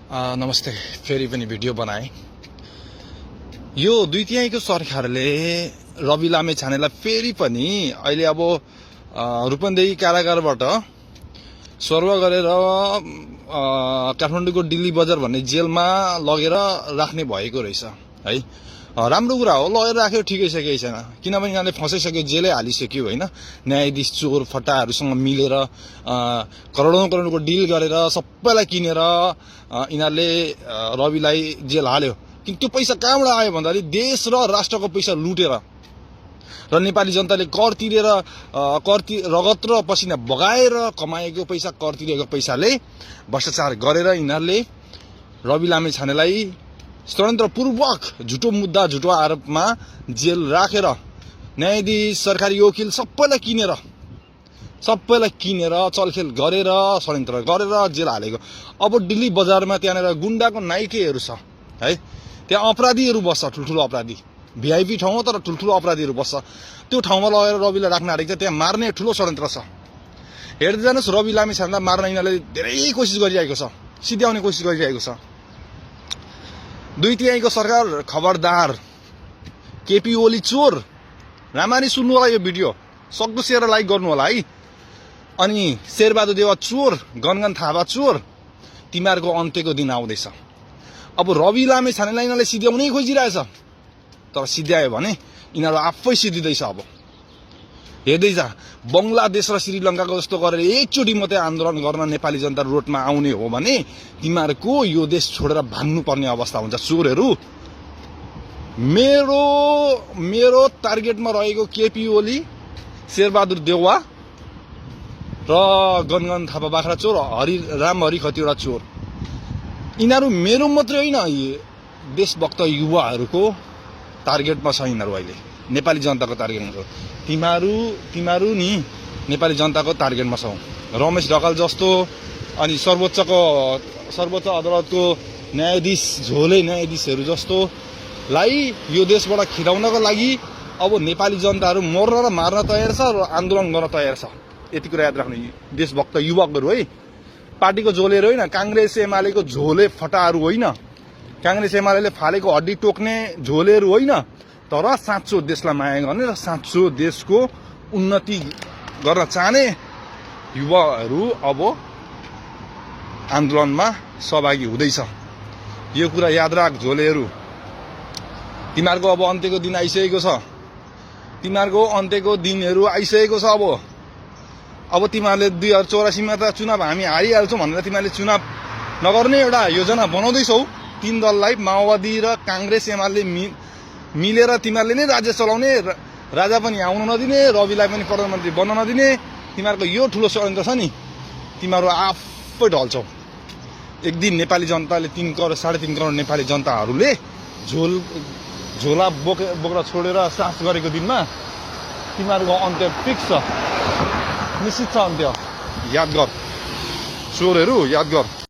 नमस्ते। फेरि पनि भिडियो बनाए। यो 2/3 सरकारले रवि लामेछानेलाई फेरि पनि अहिले अब रूपन्देही कारागारबाट सर्व गरेर काठमाडौँको दिल्ली बजार भन्ने जेलमा लगेर राख्ने भएको रहेछ है। राम्रो कुरा हो, लगेर राख्यो, ठिकै छ, केही छैन। किनभने यिनीहरूले फसाइसक्यो, जेलै हालिसक्यो होइन। न्यायाधीश चोर फटाहरूसँग मिलेर करोडौं डिल गरेर सबैलाई किनेर यिनीहरूले रविलाई जेल हाल्यो। कि त्यो पैसा कहाँबाट आयो भन्दाखेरि देश र राष्ट्रको पैसा लुटेर र नेपाली जनताले कर तिरेर रगत र पसिना बगाएर कमाएको पैसा, कर तिरेको पैसाले भ्रष्टाचार गरेर यिनीहरूले रवि लामेछानेलाई षड्यन्त्रपूर्वक झुटो मुद्दा, झुटो आरोपमा जेल राखेर न्यायाधीश, सरकारी वकिल सबैलाई किनेर चलखेल गरेर षड्यन्त्र गरेर जेल हालेको। अब दिल्ली बजारमा त्यहाँनिर गुण्डाको नाइकेहरू छ है। त्यहाँ अपराधीहरू बस्छ, ठुल्ठुलो अपराधी, भिआइपी ठाउँ हो तर ठुल्ठुलो अपराधीहरू बस्छ। त्यो ठाउँमा लगेर रविलाई राख्न आँटेको छ। त्यहाँ मार्ने ठुलो षड्यन्त्र छ। हेर्दै जानुहोस्, रवि लामेछानेलाई मार्न यिनीहरूले धेरै कोसिस गरिरहेको छ, सिध्याउने कोसिस गरिरहेको छ। 2/3 सरकार खबरदार। केपी ओली चोर। राम्ररी सुन्नु होला यो भिडियो, सक्दो सेयर र लाइक गर्नु होला है। अनि शेरबहादुर देउवा चोर, गनगन थापा चोर, तिमीहरूको अन्त्यको दिन आउँदैछ। अब रवि लामेछानेलाई यिनीहरूले सिध्याउनै खोजिरहेछ, तर सिध्यायो भने यिनीहरू आफै सिद्धिँदैछ। अब हेर्दै जा, बङ्गलादेश र श्रीलङ्काको जस्तो गरेर एकचोटि मात्रै आन्दोलन गर्न नेपाली जनता रोडमा आउने हो भने तिमीहरूको यो देश छोडेर भाग्नुपर्ने अवस्था हुन्छ। चोरहरू। मेरो टार्गेटमा रहेको केपी ओली, शेरबहादुर देउवा र गनगन थापा बाख्रा चोर, रामहरि खतिवडा चोर, यिनीहरू मेरो मात्रै होइन, देशभक्त युवाहरूको टार्गेटमा छ। यिनीहरू अहिले नेपाली जनताको टार्गेटमा छ। तिमीहरू नि नेपाली जनताको टार्गेटमा छौ। रमेश ढकाल जस्तो अनि सर्वोच्च अदालतको न्यायाधीश, झोले न्यायाधीशहरू जस्तोलाई यो देशबाट खिराउनको लागि अब नेपाली जनताहरू मर्न र मार्न तयार छ र आन्दोलन गर्न तयार छ। यति कुरा याद राख्नु, देशभक्त युवकहरू है। पार्टीको झोलेहरू होइन, काङ्ग्रेस एमालेको झोले फटाहरू होइन, काङ्ग्रेस एमाले फालेको हड्डी टोक्ने झोलेहरू होइन, तर साँचो देशलाई माया गर्ने र साँचो देशको उन्नति गर्न चाहने युवाहरू अब आन्दोलनमा सहभागी हुँदैछ। यो कुरा याद राख झोलेहरू। तिमीहरूको अब अन्त्यको दिन आइसकेको छ। तिमीहरूको अन्त्यको दिनहरू आइसकेको छ। अब तिमीहरूले 2084 त चुनाव हामी हारिहाल्छौँ भनेर तिमीहरूले चुनाव नगर्ने एउटा योजना बनाउँदैछौ। 3 दललाई, माओवादी र काङ्ग्रेस एमाले मिलेर तिमीहरूले नै राज्य चलाउने, राजा पनि आउन नदिने, रविलाई पनि प्रधानमन्त्री बन्न नदिने, तिमीहरूको यो ठुलो षड्यन्त्र छ नि, तिमीहरू आफै ढल्छौ। एक दिन नेपाली जनताले 3 करोड 3.5 करोड नेपाली जनताहरूले झोला बोकेर छोडेर सास गरेको दिनमा तिमीहरूको अन्त्य फिक्स छ, निश्चित छ अन्त्य। याद गर चोरहरू, याद गर।